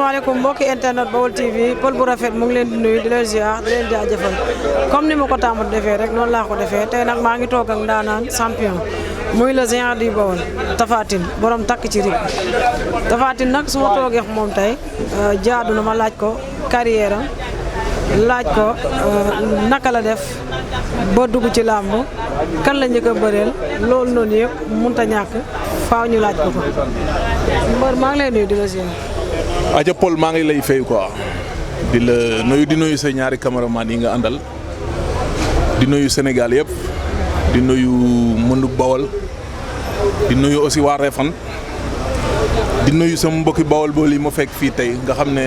asalaamaaleykum mbokki internet Baol TV pël bu rafet mu ngi leen di nuyu di leen ziar di leen jaajëfal comme ni ma ko tàmm defee rek noonu laa ko defee tey nag maa ngi toog ak ndaanaan champion muy le géant du Baol Tapha Tine borom takk ci rig Tapha Tine nag su ma toogee moom tey jaadu na ma laaj ko carrière am laaj ko naka la def ba dugg ci làmb kan la njëkk a bëreel loolu noonu yëpp mënut a ñàkk faaw ñu laaj ko ko mbër maa ngi lay nuyu di la ziar. Aja Paul maa ngi lay fay quoi di la nuyu di nuyu sa ñaari cameraman yi nga àndal di nuyu Sénégal yëpp di nuyu mënu Bawol di nuyu aussi waa Refane di nuyu sama mbokki Bawol bool yi ma fekk fii tey nga xam ne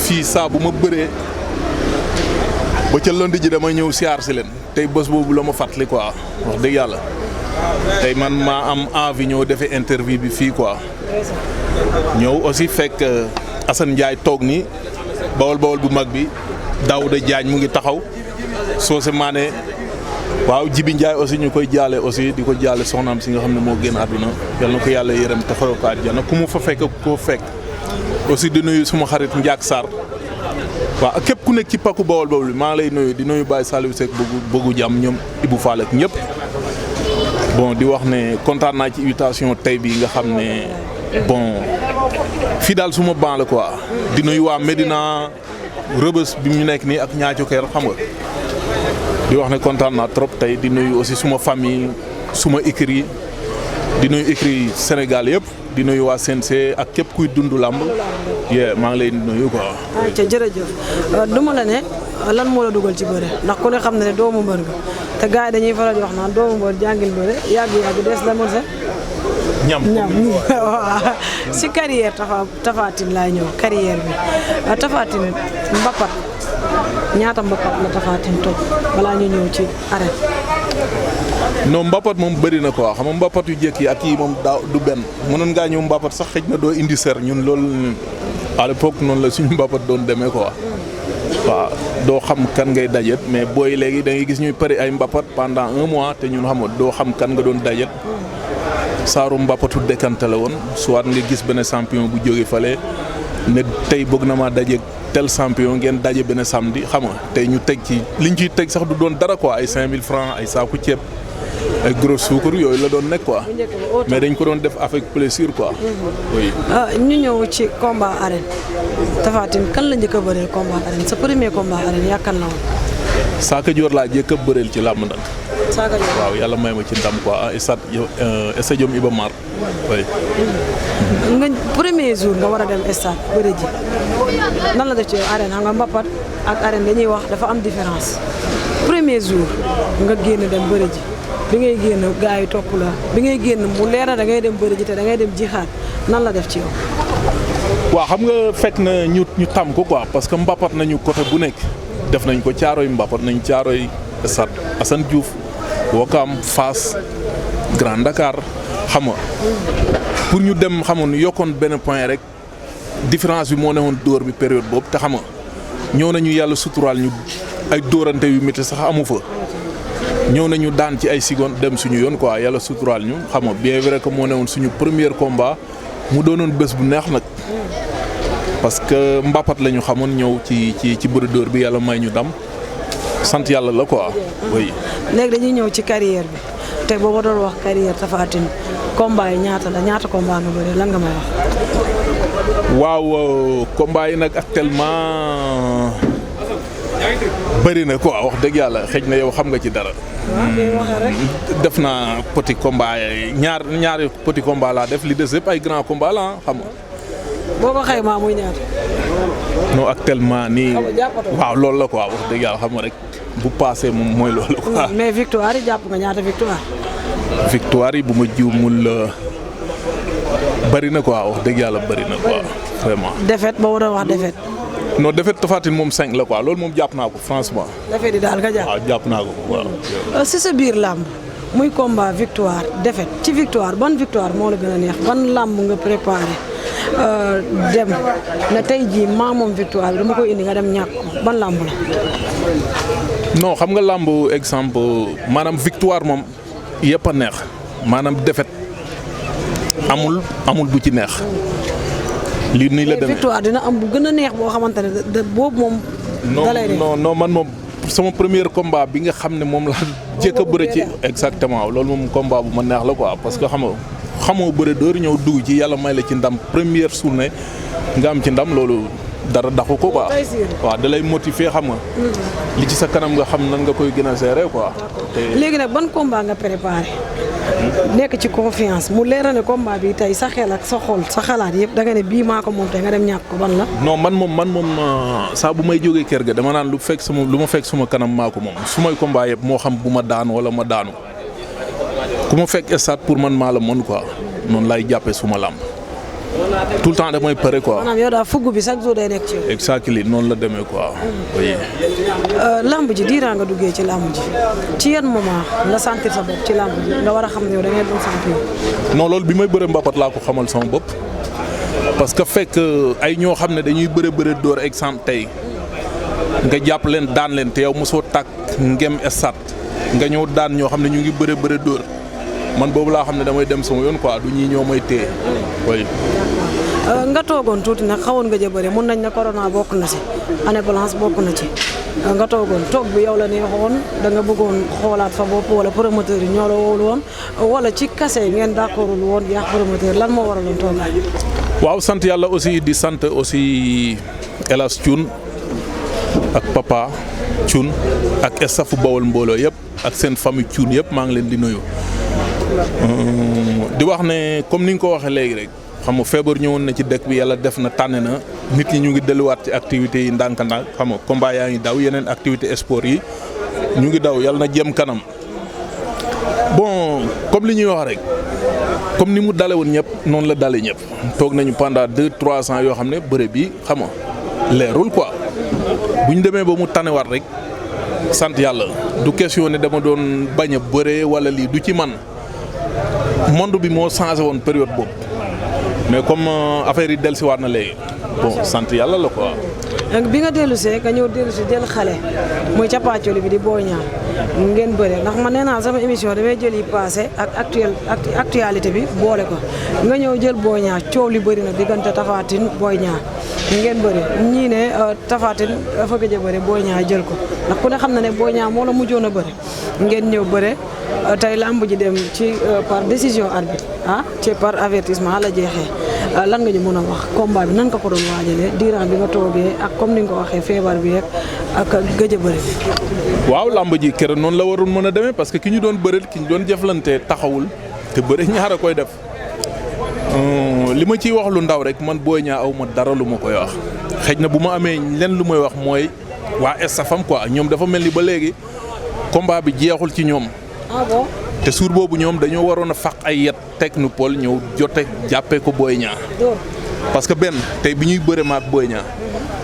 fii saa bu ma bëree ba ca lundi ji dama ñëw siyaar si leen tey bés boobu la ma fàttali quoi wax dëgg yàlla tey man maa am envie ñëw defee interview bi fii quoi. ñëw aussi fekk Assane Ndiaye toog ni Bawol Bawol bu mag bi Daouda Diagne mu ngi taxaw Socé Mané waaw Jibi Ndiaye aussi ñu koy jaale aussi di ko jaale soxnaam si nga xam ne moo génn àdduna yal na ko yàlla yërëm te xaroo ko àjjana ku mu fa fekk koo fekk aussi di nuyu suma xarit Ndiak Sarr waaw képp ku nekk ci pakku Bawol Bawol bi maa ngi lay nuyu di nuyu Baye Saliou Seck bëggu jàmm ñoom Ibou Fall ak ñëpp bon di wax ne kontaan naa ci invitation tey bi nga xam ne bon fii daal suma ban la quoi di nuyu waa Medina Rëbës bi mu nekk nii ak ñaaco kër xam nga di wax ne kontaan naa trop tey di nuyu aussi suma famille suma écrit di nuyu écrit Sénégal yëpp di nuyu waa CNC ak képp kuy dund làmb maa ngi lay nuyu quoi. ca jërëjëf duma la ne lan moo la dugal ci bëre ndax ku ne xam ne doomu mbër nga te gars yi dañuy faral di wax naan doomu mbër jàngil bëre yàgg dees la mën sa ñam waaw si carrière Tapha Tine laay ñëw carrière bi Tapha Tine mbapat ñaata mbapat la Tapha Tine toj balaa ñu ñëw ci arène. non mbapat moom bëri na quoi xam nga mbapat yu jékk yi ak yi moom daaw du benn mënoon ngaa ñëw mbapat sax xëj na doo indi ser ñun loolu à l'époque noonu la suñu mbapat doon demee quoi waaw doo xam kan ngay dajet mais booy léegi da ngay gis ñuy pare ay mbapat pendant 1 mois te ñun xam nga doo xam kan nga doon dajet saaru mbapatu dekkante la woon soit nga gis benn champion bu jóge fale ne tey bëgg na maa daje tel champion ngeen daje benn samedi xam nga tey ñu teg ci liñ ciy teg sax du doon dara quoi ay 5000 francs ay saaku ceeb ay gros suukar yooyu la doon nekk quoi mais dañ ko doon def avec plaisir quoi. oui. ñu ñëw ci combat arène Tapha Tine kan la njëkk a bëreel combat arène sa premier combat arène yaakaar naa woon. Saaka Joor laa njëkk a bëreel ci làmb nag. Saaka Joor waaw yàlla may ma ci ndam quoi stade Iba Mar. oui. nga premier jour nga war a dem stade bëre ji nan la def ci arène xam nga mbapat ak arène dañuy wax dafa am différence premier jour nga génn dem bëre ji bi ngay génn gars yi topp la bi ngay génn mu leer da ngay dem bëre ji te da ngay dem jixaat nan la def ci yow. waaw xam nga fekk na ñu tam ko quoi parce que mbapat nañu côté bu nekk def nañ ko Caaroy mbapat nañ Caaroy stade Assane Diouf Wakam Fass Grand Dakar xam nga pour ñu dem xam nga yokkoon benn point rek différence bi moo newoon dóor bi période boobu te xam nga ñëw nañu yàlla suturaal ñu ay dóorante yu métti sax amu fa ñëw nañu daan ci ay secondes dem suñu yoon quoi yàlla suturaal ñu xam nga bien vrai que moo newoon suñu premier combat mu doonoon bés bu neex nag parce que mbapat la ñu xamoon ñëw ci bëri dóor bi yàlla may ñu dam sant yàlla la quoi. oui. léegi dañuy ñëw ci carrière bi te boo ma doon wax carrière Tapha Tine combat yi ñaata combat nga bëri lan nga may wax. waaw combat yi nag actuellement bëri na quoi wax dëgg yàlla xëj na yow xam nga ci dara. def naa petit combat ñaari petit combat laa def li des yëpp ay grand combat la xam nga. boo ko xaymaa muy ñaata. non actuellement nii. waaw loolu la quoi wax dëgg yàlla xam nga rek bu passé moom mooy loolu quoi. mais victoire yi jàpp nga ñaata victoire. victoire yi bu ma jiwmul bëri na quoi wax dëgg yàlla bëri na quoi vraiment. défaite boo doon wax défaite. non défaite Tapha Tine moom 5 la quoi loolu moom jàpp naa ko franchement. défaite yi daal nga jàpp. waaw jàpp naa ko waaw. si sa biir làmb muy combat victoire défaite ci victoire ban victoire moo la gën a neex ban làmb nga préparé dem ne tey jii maa moom victoire bi dama koy indi nga dem ñàkk ko ban làmb la. non xam nga làmb exemple maanaam victoire moom yëpp a neex maanaam défaite amul bu ci neex lii nii la demee victoire dina am bu gën a neex boo xamante ne boobu moom. dalay non man moom sama premier combat bi nga xam ne moom la jëkk a bëre ci exactement loolu moom combat bu ma neex la quoi parce que xamoo bëre dóor ñëw dugg ci yàlla may la ci ndam première journée nga am ci ndam loolu dara daxu ko quoi waaw da lay motiver xam nga li ci sa kanam nga xam nan nga koy gën a gérer quoi. léegi nag ban combat nga préparé nekk ci confiance mu leer ne combat bi tey sa xel ak sa xol sa xalaat yëpp da nga ne bii maa ko moom tey nga dem ñàkk ko ban la. non man moom saa bu may jógee kër ga dama naan lu ma fekk suma kanam maa ko moom su may combat yëpp moo xam bu ma daan wala ma daanu ku ma fekk stade pour man maa la mën quoi noonu laay jàppee suma làmb tout le temps damay pare quoi. maanaam yow daal fugg bi chaque jour day nekk ci yow. exactement noonu la demee quoi. oui. lamb ji diiraa nga duggee ci lamb ji ci yan moment nga sentir sa bopp ci lamb ji nga war a xam ne yow da ngay doon champion. non loolu bi may bëre mbapat laa ko xamal sama bopp parce que fekk ay ñoo xam ne dañuy bëre dóor exemple tey nga jàpp leen daan leen te yow mosoo tàkk ngem estat nga ñëw daan ñoo xam ne ñu ngi bëre dóor man boobu laa xam ne damay dem sama yoon quoi du ñii ñoo may téye oui. nga toogoon tuuti nag xawoon nga jëbëre mun nañ ne corona bokk na ci année blanche bokk na ci nga toogoon toog bi yow la neexoon da nga bëggoon xoolaat fa bopp wala promoteur yi ñoo la wóolu woon wala ci kase ngeen d'accordul woon yaax promoteur lan moo waraloon toogaay. waaw sant yàlla aussi di sant aussi El Hadj Thioune ak papa Thioune ak stafu Baol mbooloo yëpp ak seen famille Thioune yëpp maa ngi leen di nuyu. di wax ne comme ni nga ko waxee léegi rek xam nga feebar ñëwoon na ci dëkk bi yàlla def na tànn na nit ñi ñu ngi delluwaat ci activités yi ndànk-ndànk xam nga combat yaa ngi daw yeneen activité sport yi ñu ngi daw yàlla na jëm kanam bon comme li ñuy wax rek comme ni mu dale woon ñëpp noonu la dale ñëpp toog nañu pendant 2-3 ans yoo xam ne bëre bi xam nga leerul quoi bu ñu demee ba mu tanewaat rek sant yàlla du question ne dama doon bañ a bëre wala lii du ci man monde bi moo changé woon période boobu mais comme affaire yi dellusiwaat na léegi bon sant yàlla la quoi. donc bi nga dellusee nga ñëw dellusi jël xale muy cappaacoli bi di Boy Niang ngeen bëre ndax man nee naa sama émission damay jël yi passé ak actualité bi boole ko nga ñëw jël Boy Niang coow li bëri na diggante Tapha Tine Boy Niang ngeen bëri ñii ne Tapha Tine dafa gëj a bëre Boy Niang jël ko ndax ku ne xam na ne Boy Niang moo la mujjoon a bëre ngeen ñëw bëre tey lamb ji dem ci par décision arbitre ci par avertissement la jeexee lan nga ñu mën a wax combat bi nan nga ko doon waajalee diiran bi nga toogee ak comme ni nga ko waxee feebar bi ak gëj a bëri. waaw lamb ji keroog noonu la waroon mën a demee parce que ki ñu doon bëreel ki ñu doon jëflante taxawul te bëri ñaar a koy def li ma ciy wax lu ndaw rek man Boy Niang aw ma dara lu ma koy wax xëj na bu ma amee len lu may wax mooy waa estafam quoi ñoom dafa mel ni ba léegi combat bi jeexul ci ñoom. ah bon. te suur boobu ñoom dañoo waroon a faq ay yet technopole ñëw jote jàppee ko Boy Niang parce que benn tey bi ñuy bëre ma ak Boy Niang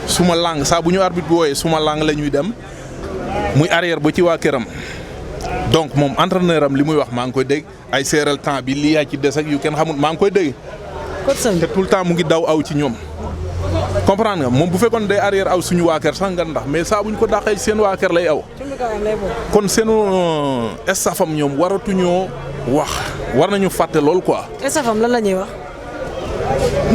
suma lang saa bu ñu arbitre bi wooyee suma lang la ñuy dem muy arrière ba ci waa këram donc moom entraîneur am li muy wax maa ngi koy dégg ay seeral temps bi lii yaa ci des ak yu kenn xamul maa ngi koy dégg te tout le temps mu ngi daw aw ci ñoom comprendre nga moom bu fekkoon day arrière aw suñu waa kër sax nga ndax mais saa bu ñu ko dàqee seen waa kër lay aw kon seenu estafam ñoom waratuñoo wax war nañu fàtte lool quoi. estafam lan la ñuy wax.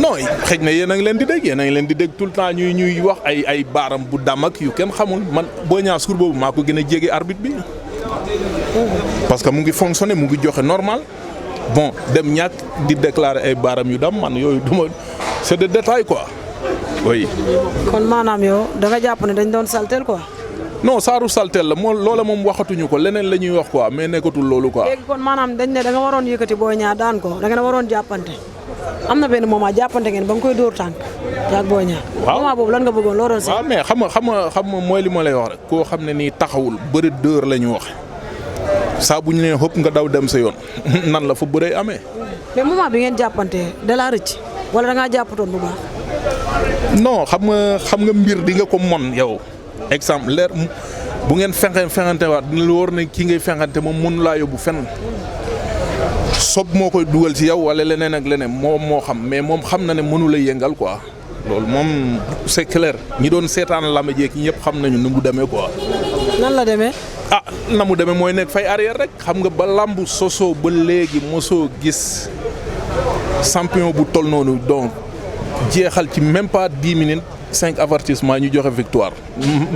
non xëj na yéen a ngi leen di dégg yéen a ngi leen di dégg tout le temps ñuy wax ay baaram bu dam ak yu kenn xamul man Boy Niang suur boobu maa ko gën a jege arbitre bi parce que mu ngi fonctionné mu ngi joxe normal bon dem ñàkk di déclarer ay baaram yu dam man yooyu duma c'est des détails quoi oui. kon maanaam yow da nga jàpp ne dañ doon saltel quoi. non saaru saltel la loola moom waxatuñu ko leneen la ñuy wax quoi mais nekkatul loolu quoi. léegi kon maanaam dañ ne da nga waroon yëkkati Boy Niang daan ko da nga waroon jàppante am na benn moment jàppante ngeen ba nga koy dóor tànk yaag Boy Niang. waaw moment boobu lan nga bëggoon loo doon si. waaw mais xam nga mooy li ma lay wax rek koo xam ne nii taxawul bëri dóor la ñu wax saa bu ñu nee xëpp nga daw dem sa yoon nan la fa bëree amee. mais moment bi ngeen jàppante da laa rëcc wala da ngaa jàppatoon bu baax. non xam nga mbir di nga ko mon yow. exemple leer bu ngeen fengante waat dina la war ne kii ngay fengante moom mënu laa yóbbu fenn sob moo koy dugal ci yow wala leneen ak leneen moom moo xam mais moom xam na ne mënu la yëngal quoi loolu moom c'est clair ñi doon seetaan làmb jeek ñëpp xam nañu ni mu demee quoi. nan la demee. ah na mu demee mooy nekk fay arrière rek xam nga ba làmb sosoo ba léegi mosoo gis champion bu toll noonu donc jeexal ci même pas 10 minutes 5 avertissement ñu joxe victoire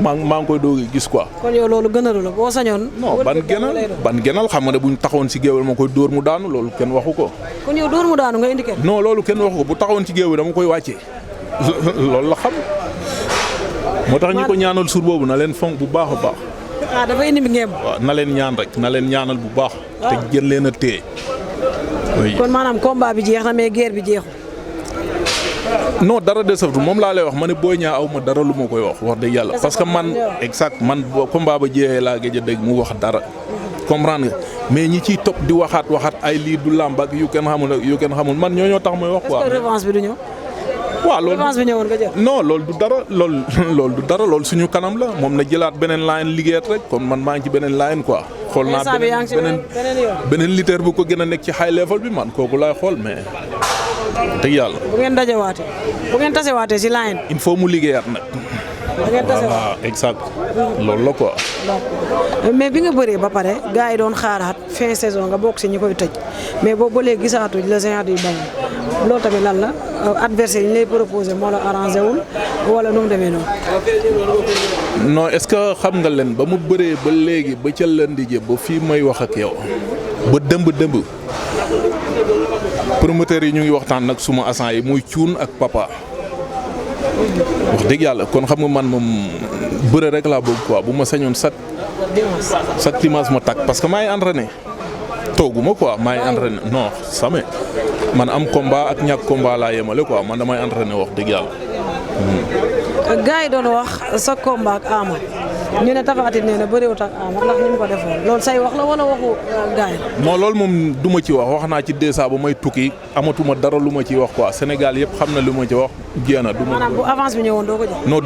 maa ngi koy doog gis quoi. kon yow loolu gënalu la boo sañoon. non ban gënal xam nga ne bu ñu taxawoon ci géew ma koy dóor mu daanu loolu kenn waxu ko. kon yow dóor mu daanu nga indi kenn. non loolu kenn waxu ko bu taxawoon ci géew dama koy wàccee loolu la xam. moo tax ñi ko ñaanal suur boobu na leen fonk bu baax a baax. dafa indi bi ngeen. waaw na leen ñaan rek na leen ñaanal bu baax. te gën leen a téye. kon maanaam combat bi jeex na mais guerre bi jeexul. non dara desaftu moom laa lay wax ma ne Boy Niang aw ma dara lu ma koy wax dëgg yàlla. parce que man exact man combat ba jeexee laa gëj a dégg mu wax dara. comprendre nga mais ñi ciy topp di waxaat ay lii du làmb ak yu kenn xamul man ñoo tax may wax. quoi est-ce que revanche bi du ñëw. waaw loolu revanche bi ñëwoon nga jël. non loolu du dara loolu du dara loolu suñu kanam la moom na jëlaat beneen line liggéeyat rek kon man maa ngi ci beneen line quoi. xool naa beneen lutteur bu ko gën a nekk ci high level bi man kooku laay xool mais dëgg yàlla. bu ngeen tasewaatee ci line. il faut mu liggéeyaat nag. voilà exact loolu la quoi. mais bi nga bëree ba pare gars yi doon xaaraat fin saison nga bokk ci ñi koy tëj mais boobu ba léegi gisaatuñ le géant du Baol loolu tamit lan la adversaire yi ñu lay proposé moo la arrangé wul wala nu mu demee noonu. non est-ce que xam nga leen ba mu bëree ba léegi ba ca lëndi ji ba fii may wax ak yow ba dëmb promoteurs yi ñu ngi waxtaan nag suma agent yi muy cuun ak papa. wax dëgg yàlla kon xam nga man moom bëre rek laa bëgg quoi bu ma sañoon chaque dimanche ma takk parce que maa ngi entraîné tooguma quoi maa ngi entraîné non jamais man am combat ak ñàkk combat laa yemale quoi man damay entraîné wax dëgg yàlla. gars yi doon wax sa combat ak Ama ñu ne Tapha Tine nee na bëriwut ak Ama ndax ni mu ko defoon loolu say wax la wala waxu gars yi. non loolu moom du ma ci wax naa ci dèjà ba may tukki amatuma dara lu ma ciy wax quoi Sénégal yëpp xam na lu ma ci wax jéem a. maanaam bu avance bi ñëwoon doo ko jël. non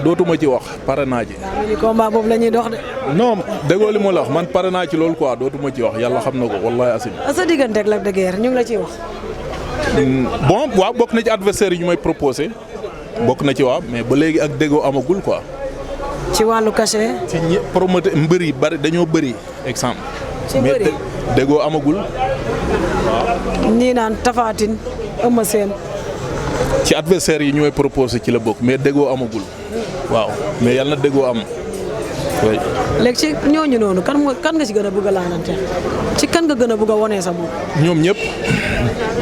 dootuma ci wax pare naa ci. waaw ni combat boobu la ñuy dox de. non déggoo li ma la wax man pare naa ci loolu quoi dootuma ci wax yàlla xam na ko wallaahi asim. sa diggante ak Lac de Guiers ñu ngi la ciy wax. bon waaw bokk na ci adversaire yi ñu may proposé bokk na ci waaw mais ba léegi ak déggoo amagul quoi. ci wàllu cachet. ci ñi promoteur mbër yi bari dañoo bëri exemple. ci bëri mais déggoo amagul waaw. ñii naan Tapha Tine Eumeu Sène. ci adversaire yi ñu may proposé ci la bokk mais déggoo amagul. waaw mais yàlla na déggoo am. oui. léegi ci ñooñu noonu kan nga ci gën a bëgg a laalante ci kan nga gën a bëgg a wonee sa bopp. ñoom ñëpp.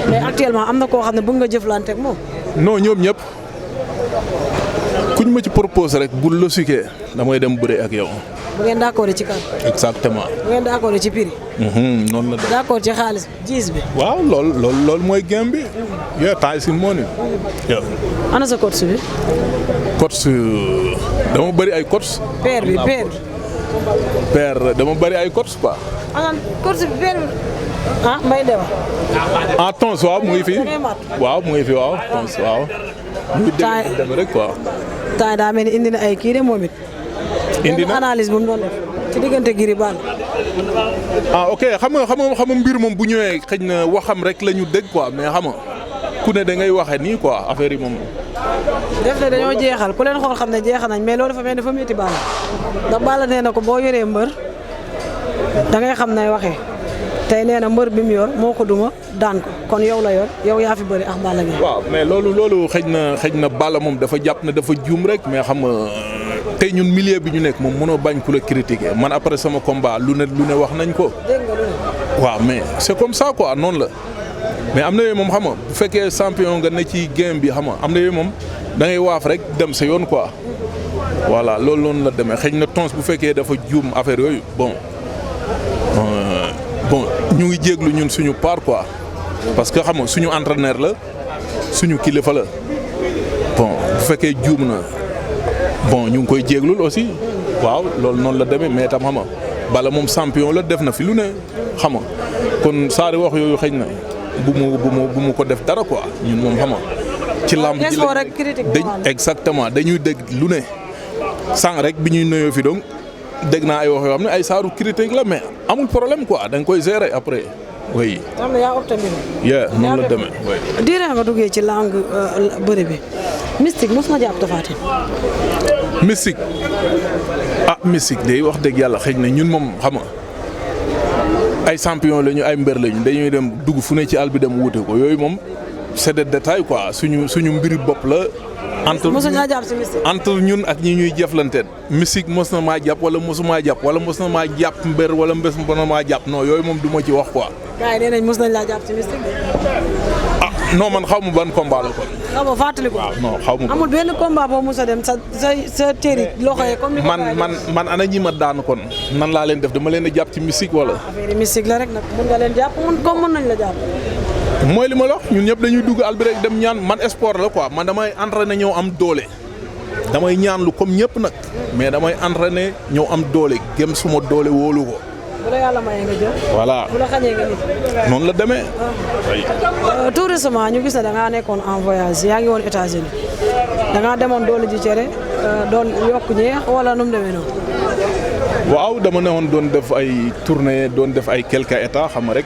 mais actuellement am na koo xam ne bëgg nga jëflante ak moom. non ñoom ñëpp. kuñ ma ci propose rek bu logique damay dem bëre ak yow. bu ngeen d'accord ci kan. exactement. bu ngeen d'accord ci prix. noonu la. d'accord ci xaalis jiis bi. waaw loolu mooy game bi. yeah time in money. ana sa coach bi. coach dama bëri ay coach. père bi. père dama bëri ay coach quoi. ana coach bi père bi. ah Mbaye Demba. ah tons waaw mu ngi fi. waaw mu ngi fi waaw tons waaw. ñu dem rek quoi. temps daa mel ni indi na ay kii de moom it. indi na analyse bu mu doon def ci diggante Gris Baal. ok xam nga mbir moom bu ñëwee xëy na waxam rek la ñu dégg quoi mais xam nga ku ne da ngay waxee nii quoi affaire yi moom. def na dañoo jeexal ku leen xool xam ne jeexal nañ mais loolu dafa mel dafa métti Balla ndax Balla nee na ko boo yoree mbër da ngay xam ne waxee tey nee na mbër bi mu yor moo ko duma daan ko kon yow la yor yow yaa fi bëri ak Balla Gaye. waaw mais loolu xëy na Balla moom dafa jàpp ne dafa juum rek mais xam nga tey ñun milieu bi ñu nekk moom mënoo bañ ku la critiquer man après sama combat lu ne wax nañ ko. dégg nga lu ne. waaw mais c'est comme ça quoi noonu la mais am na yooyu moom xam nga bu fekkee champion nga ne ci game bi xam nga am na yooyu moom da ngay waaf rek dem sa yoon quoi voilà loolu noonu la demee xëy na tons bu fekkee dafa juum affaire yooyu bon ñu ngi jéglu ñun suñu part quoi parce que xam nga suñu entraîneur la suñu kilifa la bon bu fekkee juum na bon ñu ngi koy jéglul aussi waaw loolu noonu la demee mais tam xam nga Balla moom champion la def na fi lu ne xam nga kon saari wax yooyu xëy na bu mu ko def dara quoi ñun moom xam nga ci làmb ji exactement dañuy dégg lu ne sànq rek bi ñuy nuyoo fi donc dégg naa ay wax yoo xam ne ay saaru critique la mais amul problème quoi da nga koy gérer après oui. xam nga yaa optimiste. noonu la demee oui. diire nga duggee ci langue bëri bi mystique mos nga jàpp Tapha Tine. mystique mystique day wax dëgg yàlla xëy na ñun moom xam nga ay champion lañu ay mbër lañu dañuy dem dugg fu ne ci àll bi dem wuute ko yooyu moom c'est des détails quoi suñu mbiri bopp la. mosuñu laa jàpp si mystique. entre ñun ak ñi ñuy jëflanteen mystique mos na maa jàpp wala mosumaa jàpp wala mos na maa jàpp mbër wala mbés na maa jàpp non yooyu moom du ma ci wax quoi. gars yi nee nañ mos nañ laa jàpp si mystique. non man xaw ma ban combat la kon. xaw ma fàttali ko. waaw non xaw ma ko. amul benn combat boo mos a dem sa téeri loxo yi comme ni man ana ñi ma daan kon nan laa leen def dama leen a jàpp ci mystique wala. affaire mystique la rek nag mun nga leen jàpp comme mën nañ la jàpp. mooy li ma la wax ñun ñëpp dañuy dugg àll bi rek dem ñaan man sport la quoi man damay entraîné ñëw am doole damay ñaan lu comme ñëpp nag mais damay entraîné ñëw am doole gëm suma doole wóolu ko. bu la yàlla mayee nga jël. voilà bu la xañee nga nit. noonu la demee. tout récemment ñu gis ne da ngaa nekkoon en voyage yaa ngi woon États-Unis da ngaa demoon doole ji cere doon yokk ñeex wala nu mu demee noonu. waaw dama ne woon doon def ay tournée doon def ay quelques états xam nga rek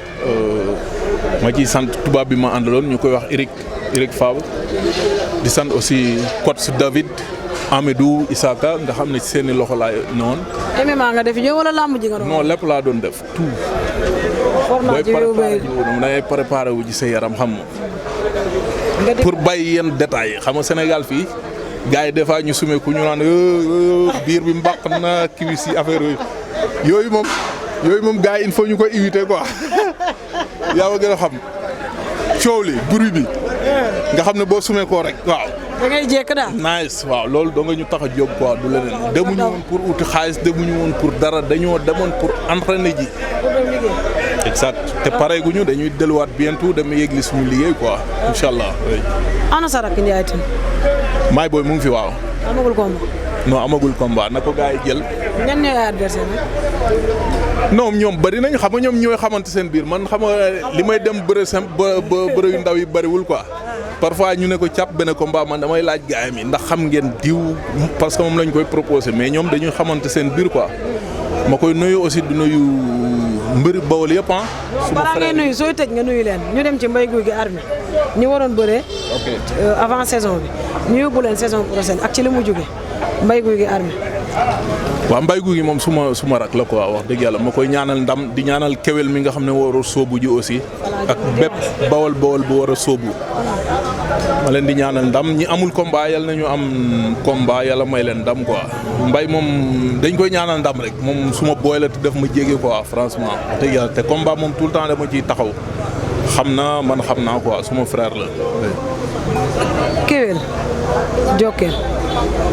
ma ciy sant tubaab bi ma àndaloon ñu koy wax Eric Favre di sant aussi coach David Amidou Isaka nga xam ne ci seeni loxo laa noonu. MMA nga def ñëw wala làmb ji nga doon. non lépp laa doon def tout. format ji yow booy préparé wu ci sa yaram xam nga. pour bàyyi yenn détails yi xam nga Sénégal fii gars yi des fois ñu sumeeku ñu naan biir bi mbaq na kii si affaire yooyu moom gars yi il faut ñu koy éviter quoi yaa ma gën a xam coow li bruit bi nga xam ne boo sumeekoo rek waaw. da ngay jékk daal. nice waaw loolu doo nga ñu tax a jóg quoi du leneen demuñu woon pour uti xaalis demuñu woon pour dara dañoo demoon pour entraîner ji. exact te pare guñu dañuy delluwaat bientôt dem yégli suñu liggéey quoi incha allah. ana sa rakk Ndiaye Tine. maay booy mu ngi fi waaw. amagul combat. non amagul combat na ko gars yi jël. ñenn ñooy adversaire nag. non ñoom bëri nañ xam nga ñoom ñooy xamante seen biir man xam nga li may dem bëre bëre yu ndaw yi bëriwul quoi. parfois ñu ne ko càpp benn combat man damay laaj gaay mi ndax xam ngeen diw parce que moom lañ koy proposé mais ñoom dañuy xamante seen biir quoi ma koy nuyu aussi di nuyu mbëri Baol yëpp ah. balaa ngay nuyu sooy tëj nga nuyu leen ñu dem ci mbay guy gi armée ñu waroon bëree. avant saison bi ñu yóbbu leen saison prochaine ak ci li mu jóge mbay guy gi armée. waaw mbay guy gi moom suma rak la quoi wax dëgg yàlla ma koy ñaanal ndam di ñaanal kewel mi nga xam ne war a sóobu ji aussi ak bépp Baol bu war a sóobu ma leen di ñaanal ndam ñi amul combat yàlla nañu am combat yàlla may leen ndam quoi mbay moom dañ koy ñaanal ndam rek moom suma booy la te def ma jege quoi franchement wax dëgg yàlla te combat moom tout le temps dama ciy taxaw xam naa quoi suma frère la. kewel Jokkel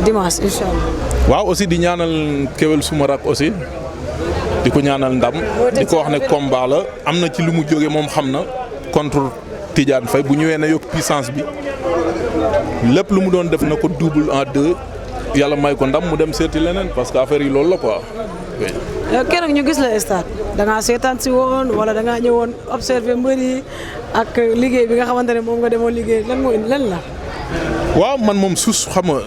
dimanche incha allah. waaw aussi di ñaanal kewel suma rak aussi di ko ñaanal ndam di ko wax ne combat la am na ci lu mu jóge moom xam na contre Tidiane Faye bu ñëwee na yokk puissance bi lépp lu mu doon def na ko double en 2 yàlla may ko ndam mu dem seeti leneen parce que affaire yi loolu la quoi. keroog ñu gis la stade da ngaa seetaan si woon wala da ngaa ñëwoon observer mbër yi ak liggéey bi nga xamante ne moom nga demoon liggéey lan la. waaw man moom suus xam nga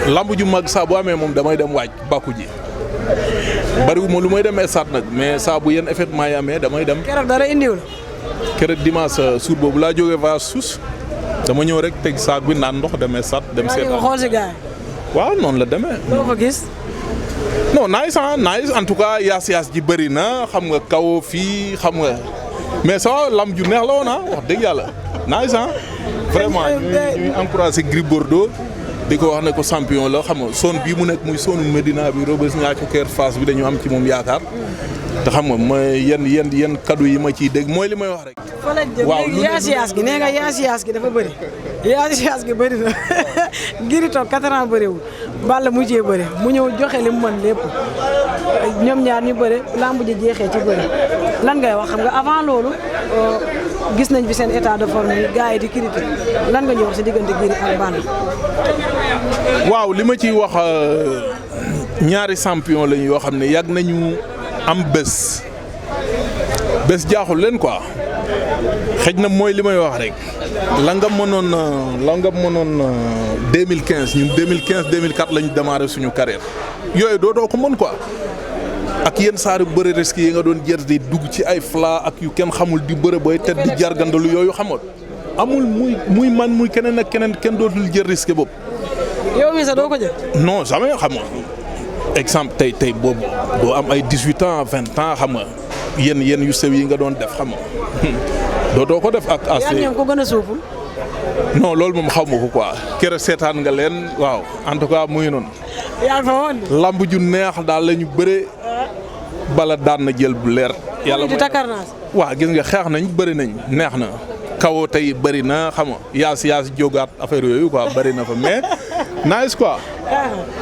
lamb ju mag saa bu amee moom damay dem waaj bàkku ji bariwuma lu may dem stade nag mais saa bu yenn événement yi amee damay dem. keroog dara indiwul. keroog dimanche suur boobu laa jógee va suus dama ñëw rek teg saak bi naan ndox demee stade dem seetaan xool si gars yi. waaw noonu la demee. loo fa gis. non nice en tout cas yaas ji bëri na xam nga kaw fii xam nga mais sa lamb ju neex la woon wax dëgg yàlla nice vraiment ñuy encouragé Gris Bordeaux di ko wax ne ko champion la xam nga zone bii mu nekk muy zone Médina bi Rebeuss Niakhou Keur Fass bi dañu am ci moom yaakaar te xam nga mooy yenn kaddu yi ma ciy dégg mooy li may wax rek. waaw yaas gi nee nga yaas gi dafa bëri yaas gi bëri na Gris toog 4 ans bëriwul Balla mujjee bëri mu ñëw joxe li mu mën lépp ñoom ñaar ñu bëri lamb ji jeexee ci bëri lan ngay wax xam nga avant loolu gis nañ fi seen état de forme yi gars yi di critique lan nga ñu wax si diggante Gris ak Balla. waaw li ma ciy wax ñaari champion lañ yoo xam ne yàgg nañu am bés jaaxul leen quoi xëj na mooy li may wax rek la nga mënoon 2015 ñun 2004 lañu démarré suñu carrière yooyu doo ko mën quoi ak yenn saari bëri risque yi nga doon jër di dugg ci ay fla ak yu kenn xamul di bëre booy te di jargandalu yooyu xamoon amul muy man muy keneen ak kenn dootul jël risque boobu. yow mii sax doo ko jël. non jamais xam nga exemple tey boobu doo am ay 18 ans 20 ans xam nga yenn yu sew yi nga doon def xam nga dootoo ko def ak as. yaa ñoom ko gën a suuful. non loolu moom xaw ma ko quoi kere seetaan nga leen waaw en tout cas muy noonu. yaa ngi fa woon. lamb ju neex daal la ñu bëre bala daan na jël bu leer. yàlla di takarnaas. waaw gis nga xeex nañ bëri nañ neex na. kawoo tey bëri na xam nga yaas jógaat affaire yooyu quoi bëri na fa mais nice quoi.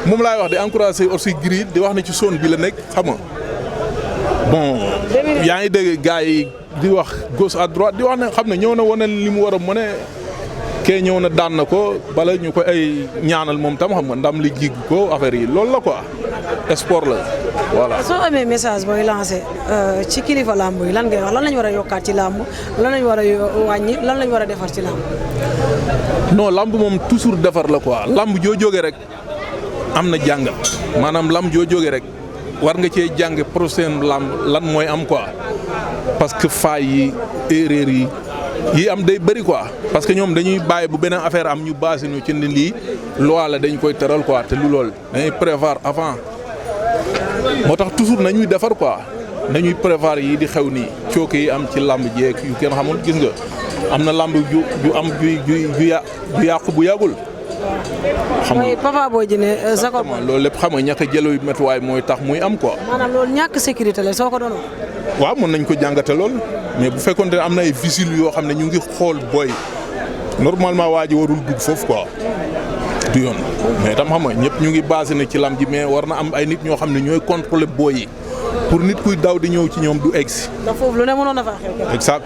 moom laay wax di encourager aussi Gris di wax ne ci zone bi la nekk xam nga bon. yaa ngi dégg gars yi di wax gauche à droite di wax ne xam ne ñëw na wane li mu war a mën kee ñëw na daan na ko bala ñu ko ay ñaanal moom tam xam nga ndam li jig ko affaire yi loolu la quoi sport la voilà. soo amee message booy lancé ci kilifa làmb yi lan ngay wax lan lañ war a yokkaat ci làmb lan lañ war a wàññi lan lañ war a defar ci làmb. non làmb moom toujours defar la quoi làmb joo jógee rek am na jàngat maanaam làmb joo jógee rek war nga cee jàng prochaine làmb lan mooy am quoi parce que failles yi erreurs yi am day bëri quoi parce que ñoom dañuy bàyyi bu beneen affaire am ñu basé ñu ci lii loi la dañ koy tëral quoi te lu lool dañuy prévoir avant moo tax toujours nañuy defar quoi nañuy prévoir yi di xew nii cooke yi am ci làmb jeeg yu kenn xamul gis nga am na làmb ju am ju yàqu bu yàggul. xam nga mooy Papa Boy Djiné Jacob. loolu lépp xam nga ñàkk a jëloon métuwaay mooy tax muy am quoi. maanaam loolu ñàkk sécurité la soo ko doon. waaw mën nañ ko jàngate lool mais bu fekkoon ne am na ay vigiles yoo xam ne ñu ngi xool booy normalement waa ji warul dugg foofu quoi du yoon mais tam xam nga ñëpp ñu ngi basé na ci lam ji mais war na am ay nit ñoo xam ne ñooy contrôler booy yi pour nit kuy daw di ñëw ci ñoom du egsi. ndax foofu lu ne mënoon na faa xew. exact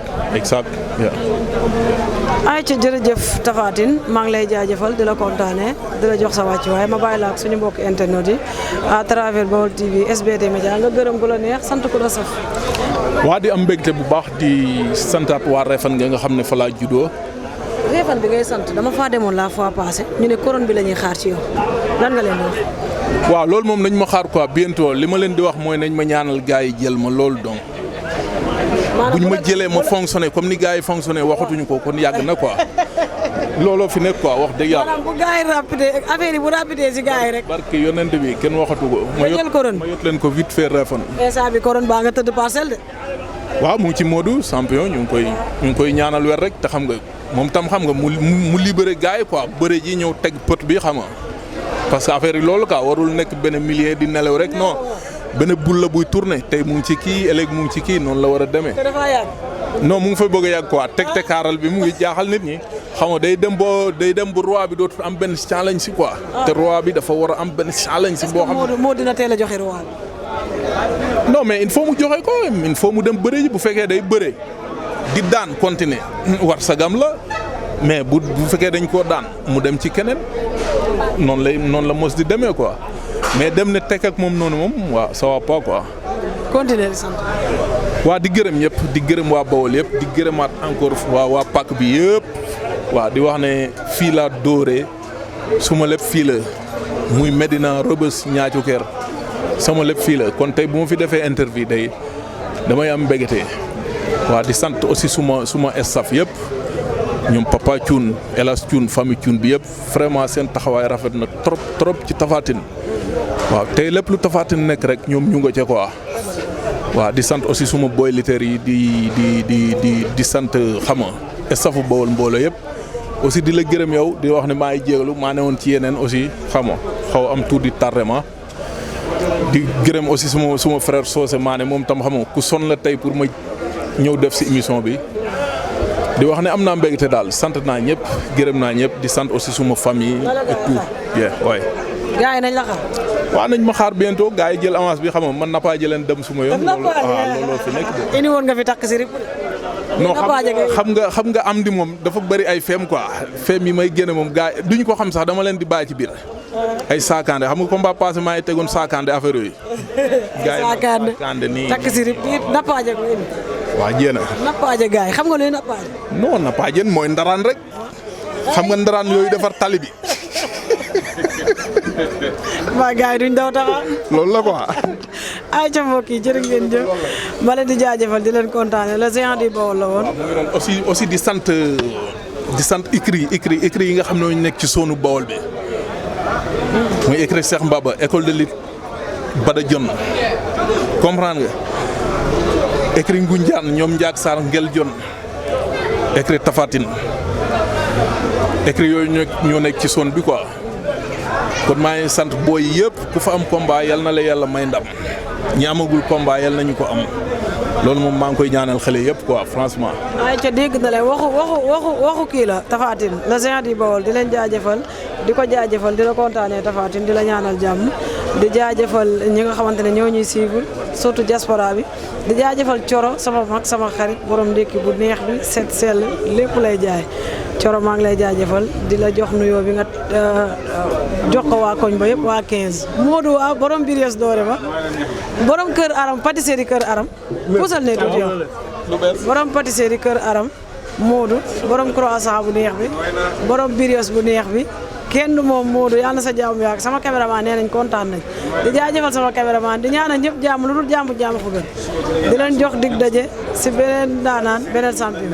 ay ca jërëjëf Tapha Tine maa ngi lay jaajëfal di la kontaanee di la jox sa wàcc waaye ma bàyyi la ak suñu mbokk internet yi à travers Baol TV SBT Média nga gërëm ku la neex sant ku la saf. waa di am mbégte bu baax di santaat waa Refane nga xam ne fa laa juddoo. Refane bi ngay sant dama faa demoon la fois passée ñu ne couronne bi la ñuy xaar ci yow lan nga leen di wax. waaw loolu moom nañ ma xaar quoi bientôt li ma leen di wax mooy nañ ma ñaanal gars yi jël ma loolu donc. buñ ma jëlee ma fonctionné comme ni gars yi fonctionné waxatuñu ko kon yàgg na quoi looloo fi nekk quoi wax dëgg yàlla. maanaam bu gars yi rapide affaire yi bu rapide si gars yi rek. barke yonent bi kenn waxatu ko. ma jël couronne ma yot leen ko vite fait Refane. instant bi couronne baa nga tëdd parcelle de. waaw mu ngi ci Modou champion ñu ngi koy ñaanal weer rek te xam nga moom tam xam nga mu libéré gars yi quoi bëre ji ñëw teg pot bi xam nga parce que affaire yi loolu quoi warul nekk benn millier di nelaw rek non. benn bul la buy tourné tey mu ngi ci kii ëllëg mu ngi ci kii noonu la war a demee. te dafa yàgg. non mu ngi fa bëgg a yàgg quoi teg te kaaral bi mu ngi jaaxal nit ñi xam nga day dem ba roi bi dootul am benn challenge si quoi. te roi bi dafa war a am benn challenge si boo xam ne moo dina teel a joxe roi bi. non mais il faut mu joxe ko il faut mu dem bëre ji bu fekkee day bëre di daan continuer war sagam la mais bu fekkee dañ koo daan mu dem ci keneen noonu la mos di demee quoi. mais dem ne tekk ak moom noonu moom waaw ça va pas quoi. continuer di sant. waa di gërëm ñëpp di gërëm waa Baol yëpp di gërëmaat encore waa pàkk bi yëpp waaw di wax ne fii laa dóoree suma lépp fii la muy Medina Rebeuss ñaacu kër sama lépp fii la kon tey bu ma fi defee interview day damay am mbégte waaw di sant aussi suma staff yëpp ñoom Papa Thioune Elas Thioune famille Thioune bi yëpp vraiment seen taxawaay rafet na trop ci Tapha Tine waaw tey lépp lu Tapha Tine nekk rek ñoom ñu nga ca quoi waaw di sant aussi suma boy liter yi di sant xama staffu Baol mbooloo yëpp aussi di la gërëm yow di wax ne maa ngi jégalu maa ne woon ci yeneen aussi xama xaw am tuuti tardement di gërëm aussi suma frère Socé maa ne moom tam xama ku son la tey pour ma ñëw def si émission bi di wax ne am naa mbégte daal sant naa ñëpp gërëm naa ñëpp di sant aussi suma famille et tout waay. gars yi nañ la xaar. waaw nañ ma xaar bientôt gars yi jël avance bi xam nga man napaa jëleen dem suma yoon. looloo fi nekk de. indi woon nga fi takk si rip. non xam nga am di moom dafa bëri ay feem quoi feem yi may génne moom gars yi duñ ko xam sax dama leen di bàyyi ci biir. ay saakande xam nga combat passé maa ngi tegoon saakande affaire yooyu. gars yi saakande nii takk si rip nappaaje ko indi. waa jéena nappaaje gars yi xam nga luy nappaaje. non nappaaje mooy ndaraan rek xam nga ndaraan yooyu defar tali bi. waa gars yi duñ daw Tapha. loolu la quoi. ay ca mbokk yi jërë ngeen jëf ma leen di jaajëfal di leen kontaane le géant du Baol la woon. aussi di sant écrit yi nga xam ne ñu nekk ci zone Baol bi. muy écrit Cheikh Mbaba école de lutte Bada Dione comprendre nga. écrit Ngunjaan ñoom Ndiak Sarr Ngel Dione écrit Tapha Tine écrit yooyu ñoo nekk ci zone bi quoi kon maa ngi sant booy yëpp ku fa am combat yal na la yàlla may ndam ñi amagul combat yal nañu ko am loolu moom maa ngi koy ñaanal xale yëpp quoi franchement. ay ca dégg na leen waxu kii la Tapha Tine le géant du Baol di leen jaajëfal di ko jaajëfal di la kontaanee Tapha Tine di la ñaanal jàmm di jaajëfal ñi nga xamante ne ñoo ñuy suivre surtout diaspora bi di jaajëfal Coro sama mag sama xarit borom ndékki bu neex bi set sell lépp lay jaay Coro maa ngi lay jaajëfal di la jox nuyoo bi nga jox ko waa koñ ba yëpp waa 15 Modou waa borom Biriès Doore ba borom kër Aram pâtisserie kër Aram puusal ne tuuti yow borom pâtisserie kër Aram Modou borom croissant bu neex bi borom Biriès bu neex bi kenn moom Modou yàlla na sa jàmm yaak sama caméraman nee nañ kontaan nañ di jaajëfal sama caméraman di ñaanal ñëpp jàmm lu dul jàmm fa gën di leen jox dig daje si beneen daanaan beneen champion